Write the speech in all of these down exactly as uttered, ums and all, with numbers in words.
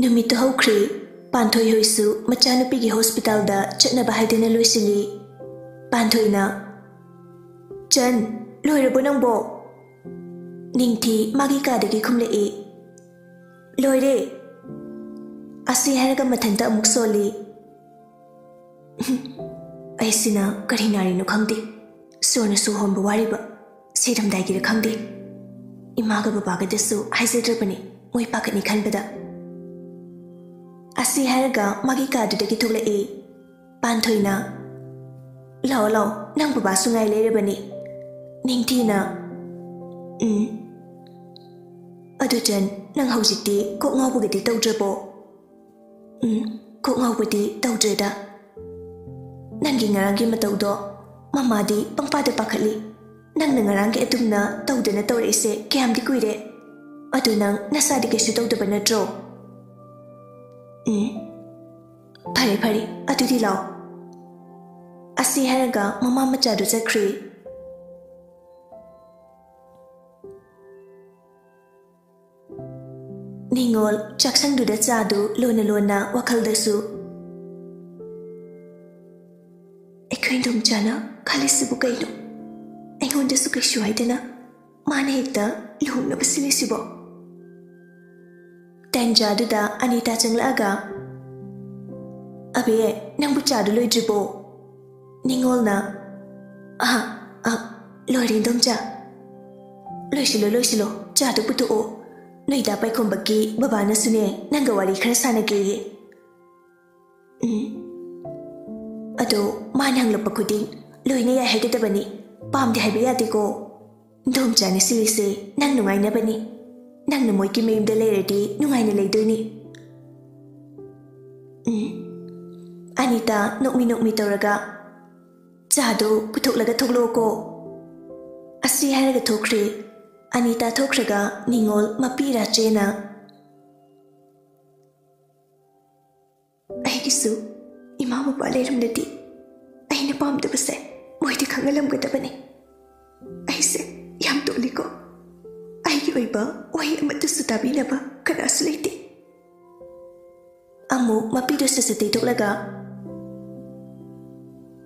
ꯅꯨꯃꯤꯠꯇꯨ ꯍꯧꯈ꯭ꯔꯦ꯫ ꯄꯥꯟꯊꯣꯏ ꯍꯣꯏꯁꯨ ꯃꯆꯥꯅꯨꯄꯤꯒꯤ ꯍꯣꯁꯄꯤꯇꯥꯜꯗ ꯆꯠꯅꯕ ꯍꯥꯏꯗꯨꯅ ꯂꯣꯏꯁꯤꯜꯂꯤ꯫ ꯄꯥꯟꯊꯣꯏꯅ, "ꯆꯟ, ꯂꯣꯏꯔꯕꯣ ꯅꯪꯕꯣ?" ꯅꯤꯡꯊꯤ ꯃꯥꯒꯤ ꯀꯥꯗꯒꯤ ꯈꯨꯝꯂꯛꯏ꯫ "ꯂꯣꯏꯔꯦ!" ꯑꯁꯤ ꯍꯥꯏꯔꯒ ꯃꯊꯟꯇ ꯑꯃꯨꯛ ꯁꯣꯜꯂꯤ꯫ ꯑꯩꯁꯤꯅ ꯀꯔꯤ ꯅꯥꯔꯤꯅꯣ ꯈꯪꯗꯦ꯫ ꯁꯣꯔꯅꯁꯨ ꯍꯣꯟꯕ ꯋꯥꯔꯤꯕ꯫ ꯁꯤꯔꯝꯗꯥꯏꯒꯤꯔ ꯈꯪꯗꯦ꯫ ꯏꯃꯥꯒ ꯕꯕꯥꯒꯗꯁꯨ ꯍꯥꯏꯖꯗ꯭ꯔꯕꯅꯤ, ꯃꯣꯏ ꯄꯥꯈꯠꯅꯤ ꯈꯟꯕꯗ꯫ ꯑꯁꯤ ꯍꯥꯏꯔꯒ ꯃꯥꯒꯤ ꯀꯥꯗꯨꯗꯒꯤ ꯊꯣꯛꯂꯛꯏ꯫ ꯄꯥꯟꯊꯣꯏꯅ, "ꯂꯥꯛꯑꯣ, ꯂꯥꯛꯑꯣ, ꯅꯪ ꯕꯕꯥꯁꯨ ꯉꯥꯏ ꯂꯩꯔꯕꯅꯤ꯫" ꯅꯤꯡꯊꯤꯅ, "ꯎꯝ꯫ ꯑꯗꯨ ꯆꯟ, ꯅꯪ ꯍꯧꯖꯤꯛꯇꯤ ꯀꯣꯛ ꯉꯥꯎꯕꯒꯗꯤ ꯇꯧꯗ꯭ꯔꯕꯣ?" "ꯎꯝ, ꯀꯣꯛ ꯉꯥꯎꯕꯗꯤ ꯇꯧꯗ꯭ꯔꯦꯗ꯫ ꯅꯪꯒꯤ ꯉꯔꯥꯡꯒꯤ ꯃꯇꯧꯗꯣ ꯃꯃꯥꯗꯤ ꯄꯪꯄꯥꯗ ꯄꯥꯈꯠꯂꯤ꯫ ꯅꯪꯅ ꯉꯔꯥꯡꯒꯤ ꯑꯗꯨꯝꯅ ꯇꯧꯗꯅ ꯇꯧꯔꯛꯏꯁꯦ ꯀꯌꯥꯝꯗꯤ ꯀꯨꯏꯔꯦ? ꯑꯗꯨ ꯅꯪ ꯅꯁꯥꯗꯤ ꯀꯩꯁꯨ ꯇꯧꯗꯕ ꯅꯠꯇ꯭ꯔꯣ?" "ꯎꯝ, ꯐꯔꯦ, ꯐꯔꯦ, ꯑꯗꯨꯗꯤ ꯂꯥꯛꯑꯣ꯫" ꯑꯁꯤ ꯍꯥꯏꯔꯒ ꯃꯃꯥ ꯃꯆꯥꯗꯨ ꯆꯠꯈ꯭ꯔꯦ꯫ ꯅꯤꯉꯣꯜ ꯆꯥꯛꯁꯪꯗꯨꯗ ꯆꯥꯗꯨ ꯂꯣꯟꯅ ꯂꯣꯟꯅ ꯋꯥꯈꯜꯗꯁꯨ, "ꯑꯩꯈꯣꯏ ꯏꯗꯣꯝꯆꯥꯅ ꯈꯜꯂꯤꯁꯤꯕꯨ ꯀꯩꯅꯣ? ꯑꯩꯉꯣꯟꯗꯁꯨ ꯀꯩꯁꯨ ꯍꯥꯏꯗꯅ ꯃꯥꯅ ꯍꯦꯛꯇ ꯂꯨꯍꯣꯡꯅꯕ ꯁꯤꯜꯂꯤꯁꯤꯕꯣ?" ꯇꯟꯖꯥꯗꯨꯗ ꯑꯅꯤꯇꯥ ꯆꯪꯂꯛꯑꯒ, "ꯑꯕꯦ, ꯅꯪꯕꯨ ꯆꯥꯗꯨ ꯂꯣꯏꯗ꯭ꯔꯤꯕꯣ?" ꯅꯤꯉꯣꯜꯅ, "ꯑꯍ, ꯑ, ꯂꯣꯏꯔꯦ ꯏꯗꯣꯝꯆꯥ꯫ ꯂꯣꯏꯁꯤꯜꯂꯣ, ꯂꯣꯏꯁꯤꯜꯂꯣ, ꯆꯥꯗꯨ ꯄꯨꯊꯣꯛꯑꯣ꯫ ꯅꯣꯏꯗꯥ ꯄꯥꯏꯈꯣꯝꯕꯒꯤ ꯕꯕꯥꯅꯁꯨꯅꯦ ꯅꯪꯒ ꯋꯥꯔꯤ ꯈꯔ ꯁꯥꯟꯅꯒꯦꯌꯦ꯫" "ꯎꯝ, ꯑꯗꯣ ꯃꯥꯅ ꯍꯪꯂꯛꯄ ꯈꯨꯗꯤꯡ ꯂꯣꯏꯅ ꯌꯥꯏ ꯍꯥꯏꯒꯗꯕꯅꯤ, ꯄꯥꯝꯗꯦ ꯍꯥꯏꯕ ꯌꯥꯗꯦꯀꯣ꯫ ꯏꯗꯣꯝꯆꯥꯅ ꯁꯤꯜꯂꯤꯁꯦ ꯅꯪ ꯅꯨꯡꯉꯥꯏꯅꯕꯅꯤ꯫ ꯅꯪꯅ ꯃꯣꯏꯒꯤ ꯃꯌꯨꯝꯗ ꯂꯩꯔꯗꯤ ꯅꯨꯡꯉꯥꯏꯅ ꯂꯩꯗꯣꯏꯅꯤ꯫" ꯎꯝ꯫ ꯑꯅꯤꯇꯥ ꯅꯣꯛꯃꯤ ꯅꯣꯛꯃꯤ ꯇꯧꯔꯒ, "ꯆꯥꯗꯣ ꯄꯨꯊꯣꯛꯂꯒ ꯊꯣꯛꯂꯛꯑꯣꯀꯣ꯫" ꯑꯁꯤ ꯍꯥꯏꯔꯒ ꯊꯣꯛꯈ꯭ꯔꯦ꯫ ꯑꯅꯤꯇꯥ ꯊꯣꯛꯈ꯭ꯔꯒ ꯅꯤꯉꯣꯜ ꯃꯄꯤ ꯔꯥꯆꯦꯅ, "ꯑꯩꯒꯤꯁꯨ ꯏꯃꯥ ꯕꯕꯥ ꯂꯩꯔꯝꯂꯗꯤ ꯑꯩꯅ ꯄꯥꯝꯗꯕꯁꯦ ꯃꯣꯏꯗꯤ ꯈꯪꯍꯜꯂꯝꯒꯗꯕꯅꯤ꯫ ꯑꯩꯁꯦ ꯌꯥꯝ ꯇꯣꯜꯂꯤꯀꯣ꯫ ꯑꯩꯒꯤ ꯑꯣꯏꯕ ꯋꯥꯍꯩ ꯑꯃꯠꯇꯁꯨ ꯇꯥꯕꯤꯅꯕ ꯀꯅꯥꯁꯨ ꯂꯩꯇꯦ꯫" ꯃꯄꯤꯗꯨ ꯁꯠ ꯁꯠ ꯇꯩꯊꯣꯛꯂꯒ,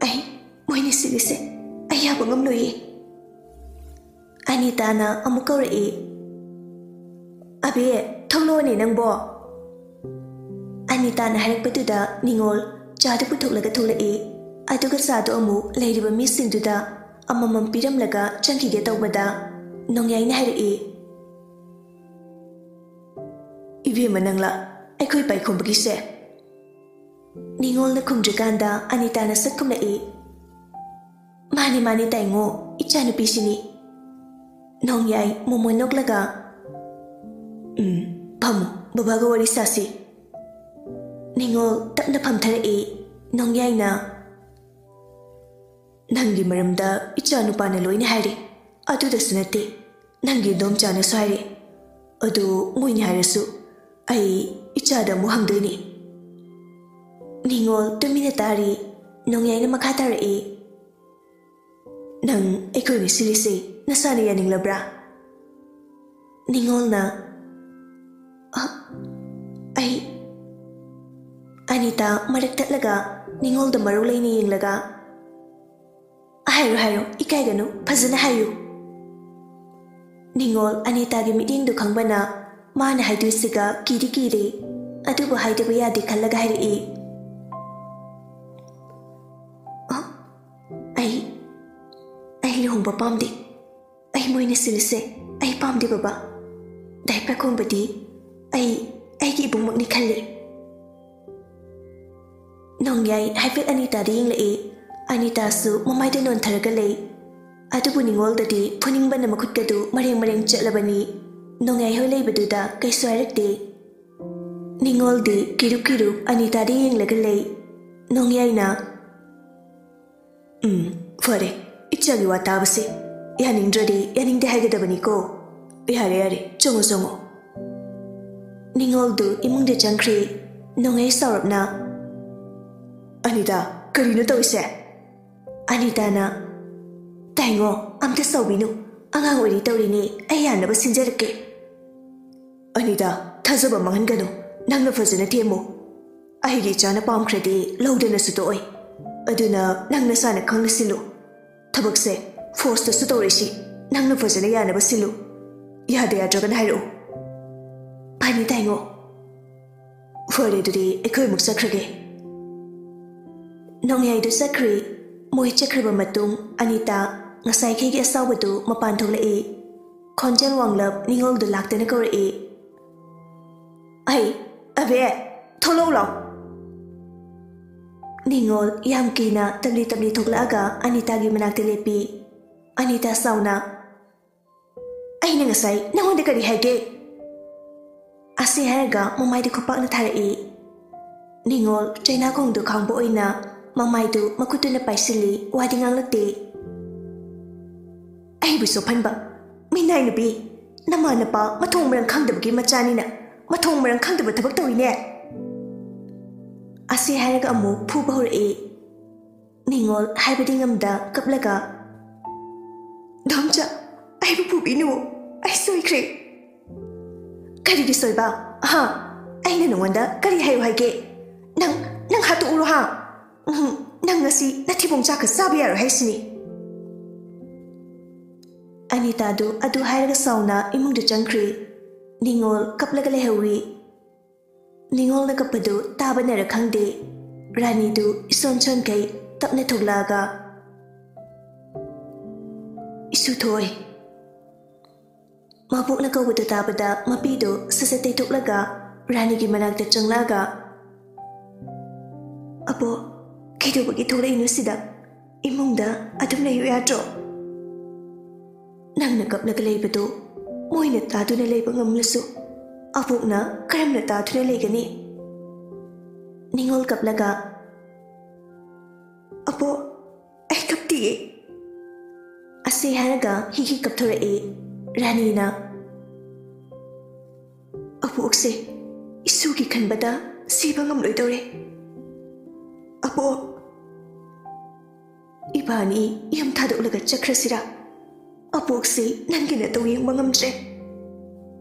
"ꯑꯩ, ꯃꯣꯏꯅ ꯁꯤꯜꯂꯤꯁꯦ ꯑꯩ ꯌꯥꯕ ꯉꯝꯂꯣꯏꯌꯦ꯫" ꯑꯅꯤꯇꯥꯅ ꯑꯃꯨꯛ ꯀꯧꯔꯛꯏ, "ꯑꯕꯦ, ꯊꯣꯛꯂꯛꯑꯣꯅꯦ ꯅꯪꯕꯣ꯫" ꯑꯅꯤꯇꯥꯅ ꯍꯥꯏꯔꯛꯄꯗꯨꯗ ꯅꯤꯉꯣꯜ ꯆꯥꯗꯨ ꯄꯨꯊꯣꯛꯂꯒ ꯊꯣꯛꯂꯛꯏ꯫ ꯑꯗꯨꯒ ꯆꯥꯗꯨ ꯑꯃꯨꯛ ꯂꯩꯔꯤꯕ ꯃꯤꯁꯤꯡꯗꯨꯗ ꯑꯃꯃꯝ ꯄꯤꯔꯝꯂꯒ ꯆꯪꯈꯤꯒꯦ ꯇꯧꯕꯗ ꯅꯣꯡꯌꯥꯏꯅ ꯍꯥꯏꯔꯛꯏ, "ꯏꯕꯦꯝꯃ, ꯅꯪꯂꯥ ꯑꯩꯈꯣꯏ ꯄꯥꯏꯈꯣꯝꯕꯒꯤꯁꯦ?" ꯅꯤꯉꯣꯜꯅ ꯈꯨꯝꯗ꯭ꯔꯤꯀꯥꯟꯗ ꯑꯅꯤꯇꯥꯅ ꯁꯠ ꯈꯨꯝꯂꯛꯏ, "ꯃꯥꯅꯤ, ꯃꯥꯅꯤ ꯇꯥꯏꯉꯣ, ꯏꯆꯥꯅꯨꯄꯤꯁꯤꯅꯤ꯫" ꯅꯣꯡꯌꯥꯏ ꯃꯣꯃꯣꯟ ꯅꯣꯛꯂꯒ, "ꯎꯝ, ꯐꯝꯃꯨ, ꯕꯕꯥꯒ ꯋꯥꯔꯤ ꯁꯥꯁꯤ꯫" ꯅꯤꯉꯣꯜ ꯇꯞꯅ ꯐꯝꯊꯔꯛꯏ꯫ ꯅꯣꯡꯌꯥꯏꯅ, "ꯅꯪꯒꯤ ꯃꯔꯝꯗ ꯏꯆꯥꯅꯨꯄꯥꯅ ꯂꯣꯏꯅ ꯍꯥꯏꯔꯦ꯫ ꯑꯗꯨꯗꯁꯨ ꯅꯠꯇꯦ, ꯅꯪꯒꯤ ꯏꯗꯣꯝꯆꯥꯅꯁꯨ ꯍꯥꯏꯔꯦ꯫ ꯑꯗꯨ ꯃꯣꯏꯅ ꯍꯥꯏꯔꯁꯨ ꯑꯩ ꯏꯆꯥꯗ ꯑꯃꯨꯛ ꯍꯪꯗꯣꯏꯅꯤ꯫" ꯅꯤꯉꯣꯜ ꯇꯨꯃꯤꯟꯅ ꯇꯥꯔꯤ꯫ ꯅꯣꯡꯌꯥꯏꯅ ꯃꯈꯥ ꯇꯥꯔꯛꯏ, "ꯅꯪ ꯑꯩꯈꯣꯏꯅ ꯁꯤꯜꯂꯤꯁꯦ ꯅꯁꯥꯅ ꯌꯥꯅꯤꯡꯂꯕ꯭ꯔꯥ?" ꯅꯤꯉꯣꯜꯅ, "ꯑ, ꯑꯩ," ꯑꯅꯤꯇꯥ ꯃꯔꯛ ꯊꯠꯂꯒ ꯅꯤꯉꯣꯜꯗ ꯃꯔꯧ ꯂꯩꯅ ꯌꯦꯡꯂꯒ, "ꯍꯥꯏꯔꯣ, ꯍꯥꯏꯔꯣ, ꯏꯀꯥꯏꯒꯅꯨ, ꯐꯖꯅ ꯍꯥꯏꯌꯨ꯫" ꯅꯤꯉꯣꯜ ꯑꯅꯤꯇꯥꯒꯤ ꯃꯤꯠꯌꯦꯡꯗꯨ ꯈꯪꯕꯅ ꯃꯥꯅ ꯍꯥꯏꯗꯣꯏꯁꯤꯒ ꯀꯤꯗꯤ ꯀꯤꯔꯦ, ꯑꯗꯨꯕꯨ ꯍꯥꯏꯗꯕ ꯌꯥꯗꯦ ꯈꯜꯂꯒ ꯍꯥꯏꯔꯛꯏ, "ꯑ, ꯑꯩ, ꯑꯩ ꯂꯨꯍꯣꯡꯕ ꯄꯥꯝꯗꯦ꯫ ꯑꯩ ꯃꯣꯏꯅ ꯁꯤꯜꯂꯤꯁꯦ ꯑꯩ ꯄꯥꯝꯗꯦ ꯕꯕꯥ꯫ ꯗꯥꯏ ꯄꯥꯏꯈꯣꯝꯕꯗꯤ ꯑꯩ, ꯑꯩꯒꯤ ꯏꯕꯨꯡꯃꯛꯅꯤ ꯈꯜꯂꯤ꯫" ꯅꯣꯡꯌꯥꯏ ꯍꯥꯏꯐꯦꯠ ꯑꯅꯤꯇꯥꯗ ꯌꯦꯡꯂꯛꯏ꯫ ꯑꯅꯤꯇꯥꯁꯨ ꯃꯃꯥꯏꯗ ꯅꯣꯟꯊꯔꯒ ꯂꯩ꯫ ꯑꯗꯨꯕꯨ ꯅꯤꯉꯣꯜꯗꯗꯤ ꯐꯨꯅꯤꯡꯕꯅ ꯃꯈꯨꯠꯀꯗꯨ ꯃꯔꯦꯡ ꯃꯔꯦꯡ ꯆꯠꯂꯕꯅꯤ꯫ ꯅꯣꯡꯌꯥꯏ ꯍꯣꯏ ꯂꯩꯕꯗꯨꯗ ꯀꯩꯁꯨ ꯍꯥꯏꯔꯛꯇꯦ꯫ ꯅꯤꯉꯣꯜꯗꯤ ꯀꯤꯔꯨꯞ ꯀꯤꯔꯨꯞ ꯑꯅꯤꯇꯥꯗ ꯌꯦꯡꯂꯒ ꯂꯩ꯫ ꯅꯣꯡꯌꯥꯏꯅ, "ꯎꯝ, ꯐꯔꯦ, ꯏꯆꯥꯒꯤ ꯋꯥ ꯇꯥꯕꯁꯦ꯫ ꯌꯥꯅꯤꯡꯗ꯭ꯔꯗꯤ ꯌꯥꯅꯤꯡꯗꯦ ꯍꯥꯏꯒꯗꯕꯅꯤꯀꯣ꯫ ꯌꯥꯔꯦ, ꯌꯥꯔꯦ, ꯆꯪꯉꯣ, ꯆꯪꯉꯣ꯫" ꯅꯤꯉꯣꯜꯗꯨ ꯏꯃꯨꯡꯗ ꯆꯪꯈ꯭ꯔꯦ꯫ ꯅꯣꯡꯌꯥꯏ ꯁꯥꯎꯔꯞꯅ, "ꯑꯅꯤꯇꯥ, ꯀꯔꯤꯅꯣ ꯇꯧꯔꯤꯁꯦ?" ꯑꯅꯤꯇꯥꯅ, "ꯇꯥꯏꯉꯣ, ꯑꯝꯇ ꯁꯥꯎꯕꯤꯅꯨ꯫ ꯑꯉꯥꯡ ꯑꯣꯏꯔꯤ ꯇꯧꯔꯤꯅꯦ, ꯑꯩ ꯌꯥꯅꯕ ꯁꯤꯟꯖꯔꯛꯀꯦ꯫" "ꯑꯅꯤꯇꯥ, ꯊꯥꯖꯕ ꯃꯥꯡꯍꯟꯒꯅꯨ꯫ ꯅꯪꯅ ꯐꯖꯅ ꯊꯦꯝꯃꯨ꯫" ꯑꯩꯒꯤ ꯏꯆꯥꯅ ꯄꯥꯝꯈ꯭ꯔꯗꯤ ꯂꯧꯗꯅꯁꯨ ꯇꯣꯛꯑꯣꯏ꯫ ꯑꯗꯨꯅ ꯅꯪ ꯅꯁꯥꯅ ꯈꯪꯅ ꯁꯤꯜꯂꯨ꯫ ꯊꯕꯛꯁꯦ ꯐꯣꯔꯁꯇꯁꯨ ꯇꯧꯔꯣꯏꯁꯤ, ꯅꯪꯅ ꯐꯖꯅ ꯌꯥꯅꯕ ꯁꯤꯜꯂꯨ꯫ ꯌꯥꯗ ꯌꯥꯗ꯭ꯔꯒꯅ ꯍꯥꯏꯔꯛꯎ꯫ ꯐꯅꯤ ꯇꯥꯏꯉꯣ꯫ ꯐꯔꯦ, ꯑꯗꯨꯗꯤ ꯑꯩꯈꯣꯏ ꯑꯃꯨꯛ ꯆꯠꯈ꯭ꯔꯒꯦ꯫ ꯅꯣꯡꯌꯥꯏꯗꯨ ꯆꯠꯈ꯭ꯔꯤ꯫ ꯃꯣꯏ ꯆꯠꯈ꯭ꯔꯕ ꯃꯇꯨꯡ ꯑꯅꯤꯇꯥ ꯉꯁꯥꯏꯈꯩꯒꯤ ꯑꯁꯥꯎꯕꯗꯨ ꯃꯄꯥꯟ ꯊꯣꯛꯂꯛꯏ꯫ ꯈꯣꯟꯖꯦꯜ ꯋꯥꯡꯂꯞ ꯅꯤꯉꯣꯜꯗꯨ ꯂꯥꯛꯇꯅ ꯀꯧꯔꯛꯏ꯫ "ꯑꯩ, ꯑꯕꯦ, ꯊꯣꯛꯂꯛꯎ ꯂꯥꯎ!" ꯅꯤꯉꯣꯜ ꯌꯥꯝ ꯀꯤꯅ ꯇꯞꯂꯤ ꯇꯞꯂꯤ ꯊꯣꯛꯂꯛꯑꯒ ꯑꯅꯤꯇꯥꯒꯤ ꯃꯅꯥꯛꯇ ꯂꯦꯞꯄꯤ꯫ ꯑꯅꯤꯇꯥ ꯁꯥꯎꯅ, "ꯑꯩꯅ ꯉꯁꯥꯏ ꯅꯉꯣꯟꯗ ꯀꯔꯤ ꯍꯥꯏꯒꯦ?" ꯑꯁꯤ ꯍꯥꯏꯔꯒ ꯃꯃꯥꯏꯗ ꯈꯨꯄꯥꯛꯅ ꯊꯥꯔꯛꯏ꯫ ꯅꯤꯉꯣꯜ ꯆꯩꯅꯥꯈꯣꯡꯗꯨ ꯈꯥꯡꯕ ꯑꯣꯏꯅ ꯃꯃꯥꯏꯗꯨ ꯃꯈꯨꯠꯇꯨꯅ ꯄꯥꯏꯁꯤꯜꯂꯤ, ꯋꯥꯗꯤ ꯉꯥꯡꯂꯛꯇꯦ꯫ "ꯑꯩꯕꯨ ꯆꯣꯞꯍꯟꯕ, ꯃꯤꯅꯥꯏ ꯅꯨꯄꯤ, ꯅꯃꯥ ꯅꯄꯥ ꯃꯊꯣꯡ ꯃꯔꯝ ꯈꯪꯗꯕꯒꯤ ꯃꯆꯥꯅꯤꯅ ꯃꯊꯣꯡ ꯃꯔꯝ ꯈꯪꯗꯕ ꯊꯕꯛ ꯇꯧꯏꯅꯦ!" ꯑꯁꯤ ꯍꯥꯏꯔꯒ ꯑꯃꯨꯛ ꯐꯨꯕ ꯍꯧꯔꯛꯏ꯫ ꯅꯤꯉꯣꯜ ꯍꯥꯏꯕꯗꯤ ꯉꯝꯗ ꯀꯞꯂꯒ, "ꯗꯣꯝꯆꯥ, ꯑꯩꯕꯨ ꯐꯨꯕꯤꯅꯨ, ꯑꯩ ꯁꯣꯏꯈ꯭ꯔꯦ꯫" "ꯀꯔꯤꯒꯤ ꯁꯣꯏꯕ? ꯍꯥ? ꯑꯩꯅ ꯅꯉꯣꯟꯗ ꯀꯔꯤ ꯍꯥꯏꯌꯨ ꯍꯥꯏꯒꯦ? ꯅꯪ, ꯅꯪ ꯍꯥꯠꯇꯣꯛꯎꯔꯣ, ꯍꯥ? ꯎꯝ, ꯅꯪ ꯉꯁꯤ ꯅꯊꯤꯕꯣꯡ ꯆꯥꯛꯀ ꯆꯥꯕ ꯌꯥꯔꯣꯏ ꯍꯥꯏꯁꯤꯅꯤ꯫" ꯑꯅꯤꯇꯥꯗꯨ ꯑꯗꯨ ꯍꯥꯏꯔꯒ ꯁꯥꯎꯅ ꯏꯃꯨꯡꯗ ꯆꯪꯈ꯭ꯔꯤ꯫ ꯅꯤꯉꯣꯜ ꯀꯞꯂꯒ ꯂꯩꯍꯧꯏ꯫ ꯅꯤꯉꯣꯜꯅ ꯀꯞꯄꯗꯨ ꯇꯥꯕꯅꯔ ꯈꯪꯗꯦ, ꯔꯥꯅꯤꯗꯨ ꯏꯁꯣꯟ ꯁꯣꯟꯈꯩ ꯇꯞꯅ ꯊꯣꯛꯂꯛꯑꯒ, "ꯏꯁꯨ ꯊꯣꯏ!" ꯃꯕꯣꯛꯅ ꯀꯧꯕꯗꯨ ꯇꯥꯕꯗ ꯃꯄꯤꯗꯨ ꯁꯠ ꯁꯠ ꯇꯩꯊꯣꯛꯂꯒ ꯔꯥꯅꯤꯒꯤ ꯃꯅꯥꯛꯇ ꯆꯪꯂꯛꯑꯒ, "ꯑꯕꯣꯛ, ꯀꯩꯗꯧꯕꯒꯤ ꯊꯣꯛꯂꯛꯏꯅꯣ ꯁꯤꯗ? ꯏꯃꯨꯡꯗ ꯑꯗꯨꯝ ꯂꯩꯌꯨ ꯌꯥꯗ꯭ꯔꯣ? ꯅꯪꯅ ꯀꯞꯂꯒ ꯂꯩꯕꯗꯨ ꯃꯣꯏꯅ ꯇꯥꯗꯨꯅ ꯂꯩꯕ ꯉꯝꯂꯁꯨ, ꯑꯕꯣꯛꯅ ꯀꯔꯝꯅ ꯇꯥꯗꯨꯅ ꯂꯩꯒꯅꯤ?" ꯅꯤꯉꯣꯜ ꯀꯞꯂꯒ, "ꯑꯕꯣꯛ, ꯑꯩ ꯀꯞꯇꯤꯌꯦ꯫" ꯑꯁꯤ ꯍꯥꯏꯔꯒ ꯍꯤ ꯍꯤ ꯀꯞꯊꯣꯔꯛꯏ꯫ ꯔꯥꯅꯤꯅ, "ꯑꯕꯣꯛꯁꯦ ꯏꯁꯨꯒꯤ ꯈꯟꯕꯗ ꯁꯤꯕ ꯉꯝꯂꯣꯏꯗꯧꯔꯦ꯫ ꯑꯕꯣꯛ, ꯏꯕꯥꯅꯤ ꯌꯨꯝ ꯊꯥꯗꯣꯛꯂꯒ ꯆꯠꯈ꯭ꯔꯁꯤꯔꯥ? ꯑꯕꯣꯛꯁꯤ ꯅꯪꯒꯤ ꯅꯇꯧ ꯌꯦꯡꯕ ꯉꯝꯗ꯭ꯔꯦ꯫"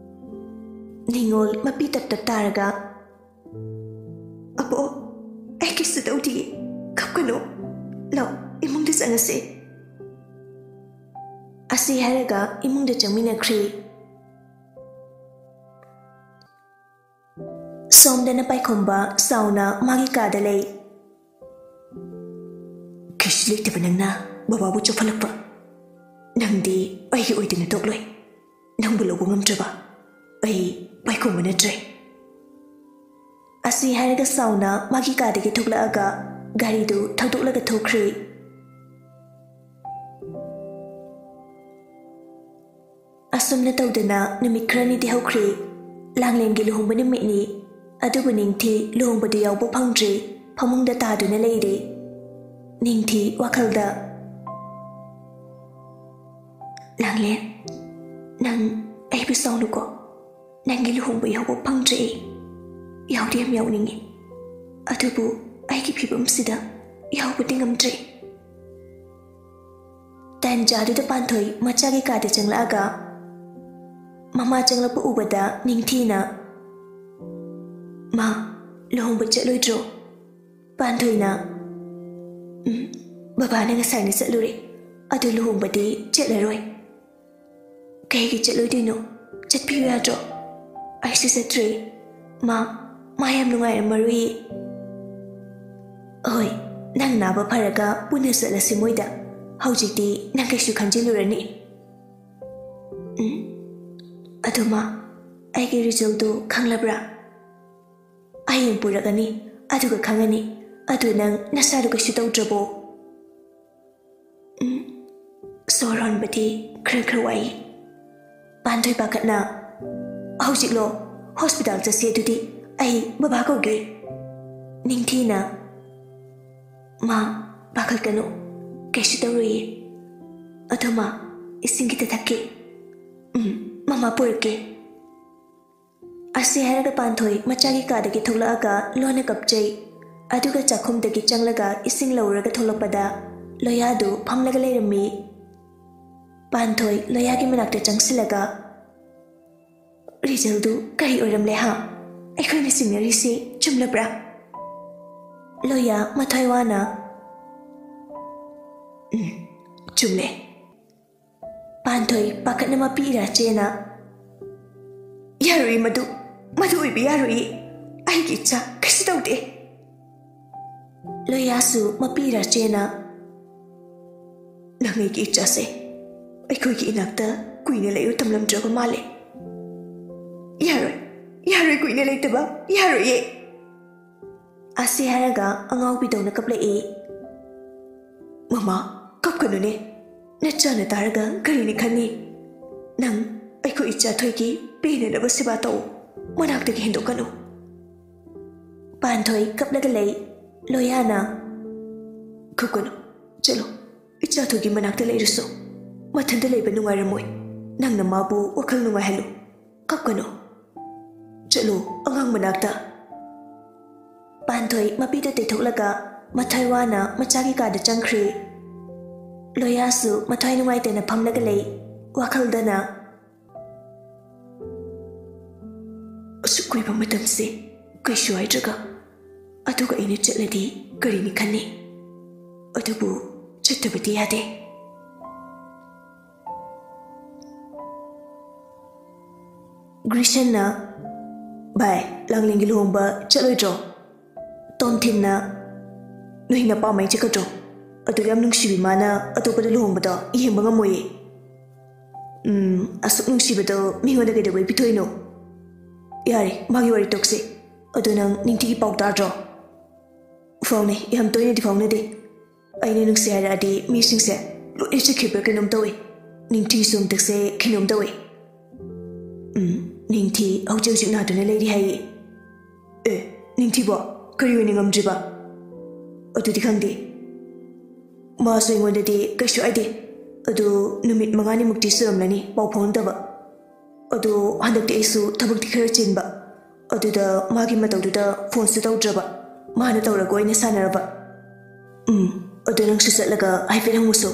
ꯅꯤꯉꯣꯜ ꯃꯄꯤ ꯇꯞ ꯇꯞ ꯇꯥꯔꯒ, "ꯑꯕꯣꯛ, ꯇꯤ, ꯀꯞꯀꯅꯨ꯫ ꯂꯥꯎ, ꯏꯃꯨꯡꯗ ꯆꯪꯉꯁꯦ꯫ ꯑꯁꯤ ꯍꯥꯏꯔꯒ ꯏꯃꯨꯡꯗ ꯆꯪꯃꯤꯟꯅꯈ꯭ꯔꯦ꯫ ꯁꯣꯝꯗꯅ ꯄꯥꯏꯈꯣꯝꯕ ꯆꯥꯎꯅ ꯃꯥꯒꯤ ꯀꯥꯗ ꯂꯩ꯫ ꯀꯩꯁꯨ ꯂꯩꯇꯕ ꯅꯪꯅ ꯕꯕꯥꯕꯨ ꯆꯣꯞꯍꯜꯂꯛꯄ꯫ ꯅꯪꯗꯤ ꯑꯩꯒꯤ ꯑꯣꯏꯗꯅ ꯇꯣꯛꯂꯣꯏ꯫ ꯅꯪꯕꯨ ꯂꯧꯕ ꯉꯝꯗ꯭ꯔꯕ ꯑꯩ ꯄꯥꯏꯈꯣꯝꯕ ꯅꯠꯇ꯭ꯔꯦ꯫ ꯑꯁꯤ ꯍꯥꯏꯔꯒ ꯆꯥꯎꯅ ꯃꯥꯒꯤ ꯀꯥꯗꯒꯤ ꯊꯣꯛꯂꯛꯑꯒ ꯒꯥꯔꯤꯗꯨ ꯊꯧꯗꯣꯛꯂꯒ ꯊꯣꯛꯈ꯭ꯔꯦ꯫ ꯑꯁꯨꯝꯅ ꯇꯧꯗꯅ ꯅꯨꯃꯤꯠ ꯈꯔꯅꯤꯗꯤ ꯍꯧꯈ꯭ꯔꯦ꯫ ꯂꯥꯡꯂꯦꯟꯒꯤ ꯂꯨꯍꯣꯡꯕ ꯅꯨꯃꯤꯠꯅꯤ꯫ ꯑꯗꯨꯕꯨ ꯅꯤꯡꯊꯤ ꯂꯨꯍꯣꯡꯕꯗꯨ ꯌꯥꯎꯕ ꯐꯪꯗ꯭ꯔꯦ꯫ ꯐꯃꯨꯡꯗ ꯇꯥꯗꯨꯅ ꯂꯩꯔꯦ꯫ ꯅꯤꯡꯊꯤ ꯋꯥꯈꯜꯗ, "ꯂꯥꯡꯂꯦꯟ, ꯅꯪ ꯑꯩꯕꯨ ꯁꯥꯎꯅꯨꯀꯣ꯫ ꯅꯪꯒꯤ ꯂꯨꯍꯣꯡꯕ ꯌꯥꯎꯕ ꯐꯪꯗ꯭ꯔꯦ ꯑꯩ꯫ ꯌꯥꯎꯗꯤ ꯌꯥꯝ ꯌꯥꯎꯅꯤꯡꯉꯤ꯫ ꯑꯗꯨꯕꯨ ꯑꯩꯒꯤ ꯐꯤꯕꯝꯁꯤꯗ ꯌꯥꯎꯕꯗꯤ ꯉꯝꯗ꯭ꯔꯦ꯫" ꯇꯥꯟꯖꯥꯗꯨꯗ ꯄꯥꯟꯊꯣꯏ ꯃꯆꯥꯒꯤ ꯀꯥꯗ ꯆꯪꯂꯛꯑꯒ ꯃꯃꯥ ꯆꯪꯂꯛꯄ ꯎꯕꯗ ꯅꯤꯡꯊꯤꯅ, "ꯃꯥ, ꯂꯨꯍꯣꯡꯕ ꯆꯠꯂꯣꯏꯗ꯭ꯔꯣ?" ꯄꯥꯟꯊꯣꯏꯅ, "ꯎꯝ, ꯕꯕꯥꯅ ꯉꯁꯥꯏꯅ ꯆꯠꯂꯨꯔꯦ꯫ ꯑꯗꯨ ꯂꯨꯍꯣꯡꯕꯗꯤ ꯆꯠꯂꯔꯣꯏ꯫" "ꯀꯩꯒꯤ ꯆꯠꯂꯣꯏꯗꯣꯏꯅꯣ? ꯆꯠꯄꯤꯌꯨ ꯌꯥꯗ꯭ꯔꯣ?" "ꯑꯩꯁꯨ ꯆꯠꯇ꯭ꯔꯦ꯫ ꯃꯥ, ꯃꯥ ꯌꯥꯝ ꯅꯨꯡꯉꯥꯏꯔꯝꯃꯔꯣꯏꯌꯦ꯫" "ꯍꯣꯏ, ꯅꯪ ꯅꯥꯕ ꯐꯔꯒ ꯄꯨꯟꯅ ꯆꯠꯂꯁꯤ ꯃꯣꯏꯗ꯫ ꯍꯧꯖꯤꯛꯇꯤ ꯅꯪ ꯀꯩꯁꯨ ꯈꯟꯖꯤꯜꯂꯨꯔꯅꯤ꯫" "ꯎꯝ, ꯑꯗꯣ ꯃꯥ, ꯑꯩꯒꯤ ꯔꯤꯖꯜꯗꯨ ꯈꯪꯂꯕ꯭ꯔꯥ?" "ꯍꯌꯦꯡ ꯄꯨꯔꯛꯑꯅꯤ, ꯑꯗꯨꯒ ꯈꯪꯉꯅꯤ꯫ ꯑꯗꯨ ꯅꯪ ꯅꯁꯥꯗꯨ ꯀꯩꯁꯨ ꯇꯧꯗ꯭ꯔꯕꯣ?" "ꯎꯝ, ꯁꯣꯔ ꯍꯣꯟꯕꯗꯤ ꯈꯔ ꯈꯔ ꯋꯥꯏ꯫" ꯄꯥꯟꯊꯣꯏ ꯄꯥꯈꯠꯅ, "ꯍꯧꯖꯤꯛꯂꯣ? ꯍꯣꯁꯄꯤꯇꯥꯜ ꯆꯠꯁꯤ ꯑꯗꯨꯗꯤ꯫ ꯑꯩ ꯕꯕꯥ ꯀꯧꯒꯦ꯫" ꯅꯤꯡꯊꯤꯅ, "ꯃꯥ, ꯄꯥꯈꯠꯀꯅꯨ, ꯀꯩꯁꯨ ꯇꯧꯔꯣꯏꯌꯦ꯫ ꯑꯗꯣ ꯃꯥ, ꯏꯁꯤꯡ ꯈꯤꯇ ꯊꯛꯀꯦ꯫" "ꯎꯝ, ꯃꯃꯥ ꯄꯨꯔꯛꯀꯦ꯫" ꯑꯁꯤ ꯍꯥꯏꯔꯒ ꯄꯥꯟꯊꯣꯏ ꯃꯆꯥꯒꯤ ꯀꯥꯗꯒꯤ ꯊꯣꯛꯂꯛꯑꯒ ꯂꯣꯟꯅ ꯀꯞꯆꯩ꯫ ꯑꯗꯨꯒ ꯆꯥꯛꯈꯨꯝꯗꯒꯤ ꯆꯪꯂꯒ ꯏꯁꯤꯡ ꯂꯧꯔꯒ ꯊꯣꯛꯂꯛꯄꯗ ꯂꯣꯌꯥꯗꯨ ꯐꯝꯂꯒ ꯂꯩꯔꯝꯃꯤ꯫ ꯄꯥꯟꯊꯣꯏ ꯂꯣꯌꯥꯒꯤ ꯃꯅꯥꯛꯇ ꯆꯪꯁꯤꯜꯂꯒ, "ꯔꯤꯖꯜꯗꯨ ꯀꯔꯤ ꯑꯣꯏꯔꯝꯂꯦ ꯍꯥ? ꯑꯩꯈꯣꯏꯅ ꯆꯤꯡꯅꯔꯤꯁꯤ ꯆꯨꯝꯂꯕ꯭ꯔꯥ?" ꯂꯣꯌꯥ ꯃꯊ꯭ꯋꯥꯏ ꯋꯥꯅ, "ꯎꯝ, ꯆꯨꯝꯃꯦ꯫" ꯄꯥꯟꯊꯣꯏ ꯄꯥꯈꯠꯅ ꯃꯄꯤ ꯏꯔꯥ ꯆꯦꯅ, "ꯌꯥꯔꯣꯏ, ꯃꯗꯨ, ꯃꯗꯨ ꯑꯣꯏꯕ ꯌꯥꯔꯣꯏ꯫ ꯑꯩꯒꯤ ꯏꯆꯥ ꯀꯩꯁꯨ ꯇꯧꯗꯦ꯫" ꯂꯣꯌꯥꯁꯨ ꯃꯄꯤ ꯏꯔꯥ ꯆꯦꯅ, "ꯅꯪ ꯑꯩꯒꯤ ꯏꯆꯥꯁꯦ ꯑꯩꯈꯣꯏꯒꯤ ꯏꯅꯥꯛꯇ ꯀꯨꯏꯅ ꯂꯩꯌꯨ ꯇꯝꯂꯝꯗ꯭ꯔꯕ ꯃꯥꯜꯂꯦ꯫" "ꯌꯥꯔꯣꯏ, ꯌꯥꯔꯣꯏ, ꯀꯨꯏꯅ ꯂꯩꯇꯕ ꯌꯥꯔꯣꯏꯌꯦ꯫" ꯑꯁꯤ ꯍꯥꯏꯔꯒ ꯑꯉꯥꯎꯕꯤꯗꯧꯅ ꯀꯞꯂꯛꯏ꯫ "ꯃꯃꯥ, ꯀꯞꯀꯅꯨꯅꯦ꯫ ꯅꯆꯥꯅ ꯇꯥꯔꯒ ꯀꯔꯤꯅꯤ ꯈꯟꯅꯤ? ꯅꯪ ꯑꯩꯈꯣꯏ ꯏꯆꯥ ꯊꯣꯏꯒꯤ ꯄꯦꯟꯅꯅꯕ ꯁꯦꯕꯥ ꯇꯧ꯫ ꯃꯅꯥꯛꯇꯒꯤ ꯍꯦꯟꯗꯣꯛꯀꯅꯨ꯫" ꯄꯥꯟꯊꯣꯏ ꯀꯞꯂꯒ ꯂꯩ꯫ ꯂꯣꯌꯥꯅ, "ꯀꯞꯀꯅꯨ, ꯆꯠꯂꯣ꯫ ꯏꯆꯥ ꯊꯣꯏꯒꯤ ꯃꯅꯥꯛꯇ ꯂꯩꯔꯁꯨ ꯃꯊꯟꯇ ꯂꯩꯕ ꯅꯨꯡꯉꯥꯏꯔꯝꯃꯣꯏ꯫ ꯅꯪꯅ ꯃꯥꯕꯨ ꯋꯥꯈꯜ ꯅꯨꯡꯉꯥꯏꯍꯜꯂꯨ꯫ ꯀꯞꯀꯅꯨ꯫ ꯆꯠꯂꯨ ꯑꯉꯥꯡ ꯃꯅꯥꯛꯇ꯫" ꯄꯥꯟꯊꯣꯏ ꯃꯄꯤꯗ ꯇꯩꯊꯣꯛꯂꯒ ꯃꯊ꯭ꯋꯥꯏ ꯋꯥꯅ ꯃꯆꯥꯒꯤ ꯀꯥꯗ ꯆꯪꯈ꯭ꯔꯦ꯫ ꯂꯣꯌꯥꯁꯨ ꯃꯊ꯭ꯋꯥꯏ ꯅꯨꯡꯉꯥꯏꯇꯅ ꯐꯝꯂꯒ ꯂꯩ꯫ ꯋꯥꯈꯜꯗꯅ, "ꯑꯁꯨꯛ ꯀꯨꯏꯕ ꯃꯇꯝꯁꯦ ꯀꯩꯁꯨ ꯍꯥꯏꯗ꯭ꯔꯒ, ꯑꯗꯨꯒ ꯑꯩꯅ ꯆꯠꯂꯗꯤ ꯀꯔꯤꯅꯤ ꯈꯟꯅꯤ? ꯑꯗꯨꯕꯨ ꯆꯠꯇꯕꯗꯤ ꯌꯥꯗꯦ꯫" ꯒ꯭ꯔꯤꯁꯟꯅ, "ꯚꯥꯏ, ꯂꯥꯡꯂꯦꯟꯒꯤ ꯂꯨꯍꯣꯡꯕ ꯆꯠꯂꯣꯏꯗ꯭ꯔꯣ?" ꯇꯣꯝꯊꯤꯟꯅ, "ꯅꯣꯏ ꯅꯄꯥꯝꯃꯩ ꯆꯠꯀꯗ꯭ꯔꯣ? ꯑꯗꯨꯛ ꯌꯥꯝ ꯅꯨꯡꯁꯤꯕꯤ ꯃꯥꯅ ꯑꯇꯣꯞꯄꯗ ꯂꯨꯍꯣꯡꯕꯗꯣ ꯌꯦꯡꯕ ꯉꯝꯃꯣꯏꯌꯦ꯫" "ꯎꯝ, ꯑꯁꯨꯛ ꯅꯨꯡꯁꯤꯕꯗꯣ ꯃꯤꯉꯣꯟꯗ ꯀꯩꯗꯧꯕꯩ ꯄꯤꯊꯣꯛꯏꯅꯣ? ꯌꯥꯔꯦ, ꯃꯥꯒꯤ ꯋꯥꯔꯤ ꯇꯣꯛꯁꯦ꯫ ꯑꯗꯣ ꯅꯪ ꯅꯤꯡꯊꯤꯒꯤ ꯄꯥꯎ ꯇꯥꯗ꯭ꯔꯣ?" "ꯐꯥꯎꯅꯩ, ꯌꯥꯝ ꯇꯣꯏꯅꯗꯤ ꯐꯥꯎꯅꯗꯦ꯫ ꯑꯩꯅ ꯅꯨꯡꯁꯤ ꯍꯥꯏꯔꯛꯑꯗꯤ ꯃꯤꯁꯤꯡꯁꯦ ꯂꯣꯏꯅ ꯆꯠꯈꯤꯕ꯭ꯔꯥ ꯀꯩꯅꯣꯝ ꯇꯧꯏ꯫ ꯅꯤꯡꯊꯤꯁꯨ ꯍꯟꯗꯛꯁꯦ ꯀꯩꯅꯣꯝ ꯇꯧꯏ꯫" "ꯎꯝ, ꯅꯤꯡꯊꯤ ꯍꯧꯖꯤꯛ ꯍꯧꯖꯤꯛ ꯅꯥꯗꯨꯅ ꯂꯩꯔꯤ ꯍꯥꯏꯌꯦ꯫" "ꯑꯦ, ꯅꯤꯡꯊꯤꯕꯣ? ꯀꯔꯤ ꯑꯣꯏꯅ ꯉꯝꯗ꯭ꯔꯤꯕ?" "ꯑꯗꯨꯗꯤ ꯈꯪꯗꯦ꯫ ꯃꯥꯁꯨ ꯑꯩꯉꯣꯟꯗꯗꯤ ꯀꯩꯁꯨ ꯍꯥꯏꯗꯦ꯫ ꯑꯗꯨ ꯅꯨꯃꯤꯠ ꯃꯉꯥꯅꯤꯃꯨꯛꯇꯤ ꯁꯨꯔꯝꯂꯅꯤ ꯄꯥꯎ ꯐꯥꯎꯅꯗꯕ꯫ ꯑꯗꯣ ꯍꯟꯗꯛꯇꯤ ꯑꯩꯁꯨ ꯊꯕꯛꯇꯤ ꯈꯔ ꯆꯤꯟꯕ꯫ ꯑꯗꯨꯗ ꯃꯥꯒꯤ ꯃꯇꯧꯗꯨꯗ ꯐꯣꯟꯁꯨ ꯇꯧꯗ꯭ꯔꯕ꯫ ꯃꯥꯅ ꯇꯧꯔꯒ ꯑꯣꯏꯅ ꯁꯥꯟꯅꯔꯕ꯫" "ꯎꯝ, ꯑꯗꯣ ꯅꯪꯁꯨ ꯆꯠꯂꯒ ꯍꯥꯏꯐꯦꯠ ꯍꯪꯉꯨꯁꯣ꯫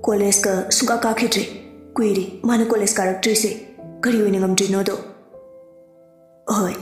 ꯀꯣꯂꯦꯖꯀ ꯁꯨꯡꯀꯥ ꯀꯥꯈꯤꯗ꯭ꯔꯦ꯫ ꯀꯨꯏꯔꯦ ꯃꯥꯅ ꯀꯣꯂꯦꯖ ꯀꯥꯔꯛꯇ꯭ꯔꯤꯁꯦ꯫ ꯀꯔꯤ ꯑꯣꯏꯅ ꯉꯝꯗ꯭ꯔꯤꯅꯣꯗꯣ꯫" "ꯍꯣꯏ,